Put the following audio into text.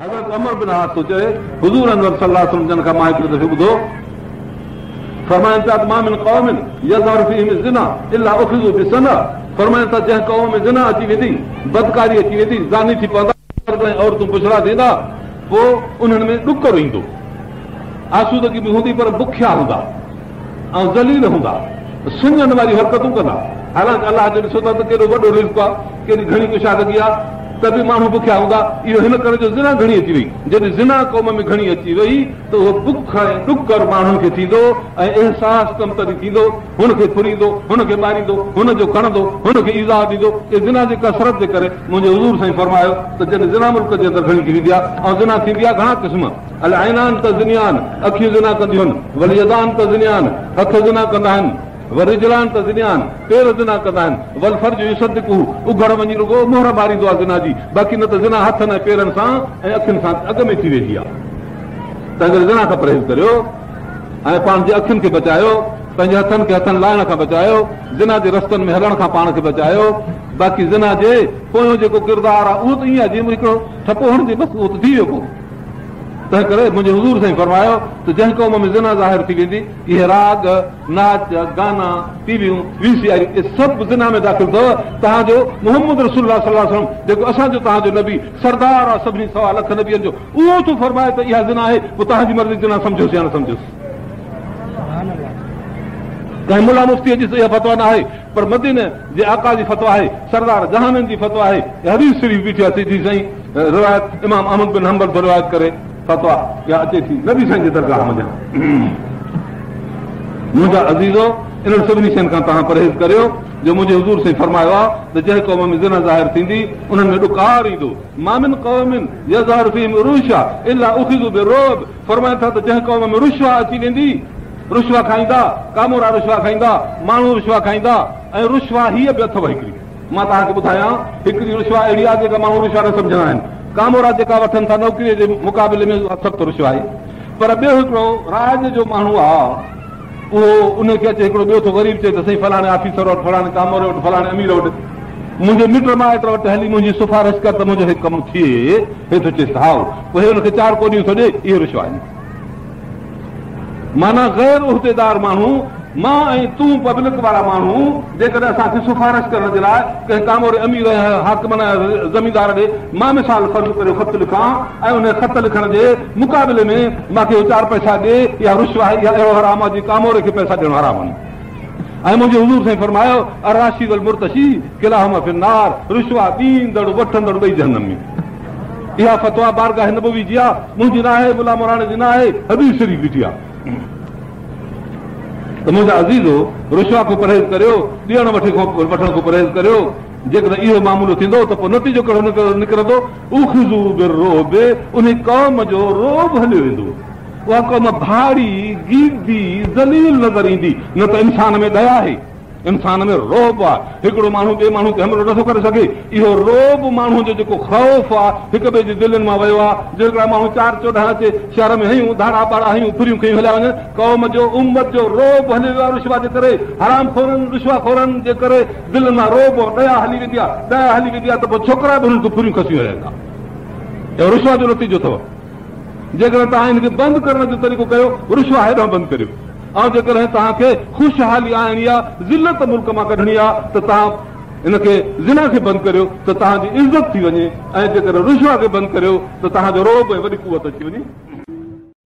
حضرت عمرو بن عاص ٿو چوي، حضور انور صلي الله عليه وسلم جن کان مان هڪڙي دفعي ٻڌو، فرمائن پيا ته ما من قوم يظهر فيهم الزنا الا اخذوا بالسنه فرمائن ٿا جنهن قوم ۾ زنا اچي ويندي، بدڪاري اچي ويندي، زاني ٿي پوندا، مرد ۽ عورتون بڇڙا ٿيندا، پوء انهن ۾ ڏڪر ايندو، آسودگي به هوندي پر بکيا هوندا ۽ ذليل هوندا، سڃن واريون حرڪتون ڪندا، حالانڪه الله جو ڏسو ٿا ته ڪيڏو وڏو رزق آهي، ڪيڏي گهڻي ڪشادگي آهي، ته به ماڻهو بکيا هوندا، اهو هن ڪري جو زنا گهڻي اچي وئي، جڏهن زنا قوم ۾ گهڻي اچي وئي ته اهو بک ۽ ڏڪر ماڻهن کي ٿيندو ۽ احساس ڪمتري ٿيندو، هن کي ڦريندو، هن کي ماريندو، هن جو کڻندو، هن کي ايذاء ڏيندو، اهي زنا جي ڪثرت جي ڪري منهنجي حضور سائين فرمايو ته جڏهن زنا ملڪ جي اندر گهڻي ٿي ويندي آهي ۽ زنا ٿيندي آهي گهڻا قسم، العينان تزنيان، اکيون زنا ڪنديون آهن، واليدان تزنيان، هٿ زنا ڪندا آهن، والرجلان تزنيان، پير زنا ڪندا آهن، والفرج يصدقه، اگهڙ وڃي رڳو مهر ماريندو آهي زنا جي، باقي نه ته زنا هٿن ۽ پيرن سان ۽ اکين سان اڳ ۾ ٿي ويندي آهي. تنهنڪري زنا کان پرهيز ڪريو ۽ پنهنجي اکين کي بچايو، پنهنجي هٿن کي هٿن لائڻ کان بچايو، زنا جي رستن ۾ هلڻ کان پاڻ کي بچايو، باقي زنا جي پويون جيڪو ڪردار آهي اهو ته ائين آهي جيئن هڪڙو ٺپو هڻجي بس اهو ته ٿي ويو پوء. تنهن ڪري منهنجي حضور سائين فرمايو ته جنهن قوم ۾ زنا ظاهر ٿي ويندي، اهي راڳ، ناچ، گانا، ٽي ويون، وي سي آريون اهي سڀ زنا ۾ داخل اٿو. توهان جو محمد رسول الله صلي الله عليه وسلم جيڪو اسان جو توهان جو نبي سردار آهي سڀني سوا لک نبين جو اهو ٿو فرمائي ته اها زنا آهي پوء توهان جي مرضي زنا سمجهوس يا نه سمجهوس. ڪنهن ملا مفتيء جي اها فتويٰ نه آهي پر مديني جي آقا جي فتويٰ آهي، سردار جهانن جي فتويٰ آهي. حديث شريف بيٺي آهي سيدي سائين روايت امام احمد بن حنبل ٿو روايت ڪري فتويٰ اها اچي ٿي نبي سائين جي درگاهه منجهان. منهنجا عزيزو انهن سڀني شين کان توهان پرهيز ڪريو جو منهنجي حضور سائين فرمايو آهي ته جنهن قوم ۾ زنا ظاهر ٿيندي انهن ۾ ڏڪار ايندو ما من قوم يظهر فيهم الرشوه الا اخذوا بالرعب فرمائن ٿا ته جنهن قوم ۾ رشوه اچي ويندي رشوه کائيندا ڪامورا رشوه کائيندا ماڻهو رشوه کائيندا ۽ رشوه هيء به اٿو هڪڙي مان توهان کي ٻڌايان، هڪڙي رشوه اهڙي آهي جيڪا ماڻهو رشوه نه سمجهندا آهن. ڪامورا جيڪا وٺن ٿا نوڪريء جي مقابلي ۾ اها سخت رشوه آهي. پر ٻيو هڪڙو راڄ جو ماڻهو آهي اهو ان کي اچي هڪڙو ٻيو ٿو غريب چئي ته سائين فلاڻي آفيسر وٽ فلاڻي ڪاموري وٽ فلاڻي امير وٽ منهنجي مٽ مائٽ وٽ هلي منهنجي سفارش ڪر ته منهنجو هي ڪم ٿئي. هي ٿو چئيس ته هائو. پوء هي ان کي چار ڪوڏيون ٿو ڏئي. اهي رشوه آهن. معنيٰ غير عهديدار ماڻهو، مان ۽ تون پبلڪ وارا ماڻهو جيڪڏهن اسان کي سفارش ڪرڻ جي لاء ڪنهن ڪاموري امير ۽ حاڪمن ۽ زميندار ڏي مان مثال فرض ڪريو خط لکان ۽ انهي خط لکڻ جي مقابلي ۾ مان کي هو چار پئسا ڏي اها رشوه آهي اها اهڙو حرام آهي جيئن ڪاموري کي پئسا ڏيڻ حرام آهن ۽ منهنجي حضور سائين فرمايو الراشي والمرتشي ڪلاهما في النار رشوه ڏيندڙ وٺندڙ ٻئي جهنم ۾. اها فتويٰ بارگاهه نبوي جي آ، منهنجي ناهي، ملا مولاڻي جي ناهي، حديث شريف بيٺي آ. ته منهنجا عزيزو! رشوه کان پرهيز ڪريو، ڏيڻ وٺي کان وٺڻ کان پرهيز ڪريو، جيڪڏهن اهو معاملو ٿيندو ته پوء نتيجو ڪهڙو نڪرندو؟ اخذوا بالرعب انهي قوم جو رعب هليو ويندو، اها قوم ڀاڙي، گيدي، ذليل نظر ايندي، نه ته انسان ۾ ديا آهي. انسان ۾ رعب آ، هڪڙو ماڻهو ٻئي ماڻهو تي حملو نٿو ڪري سگهي، اهو رعب ماڻهو جو جيڪو خوف آ، هڪ ٻئي جي دلين مان ويو آ، جو هڪڙا ماڻهو چار 14 اچي شهر ۾ هنيون، ڌاڙا ٻاڙا هنيون، ڦريون کنيون هليا وڃن، قوم جو، امت جو رعب هليو ويو آ رشوت جي ڪري، حرام خورن، رشوت خورن جي ڪري دلين مان رعب ديا هلي ويندي آ، ديا هلي ويندي آ ته پوء ڇوڪرا به هنن کان ڦريون کسيون هليا ويندا. اهو رشوت جو نتيجو اٿو. جيڪڏهن توهان هن کي بند ڪرڻ جو طريقو ڪيو، رشوت هيڏانهن بند ڪريو. ۽ جيڪڏهن توهان کي خوشحالي آڻڻي آ، ذلت ملڪ مان ڪڍڻي آ ته توهان ان کي زنا کي بند ڪريو ته توهان جي عزت ٿي وڃي ۽ جيڪڏهن رشوت کي بند ڪريو ته توهان جو رعب ۽ وڏي قوت اچي وڃي.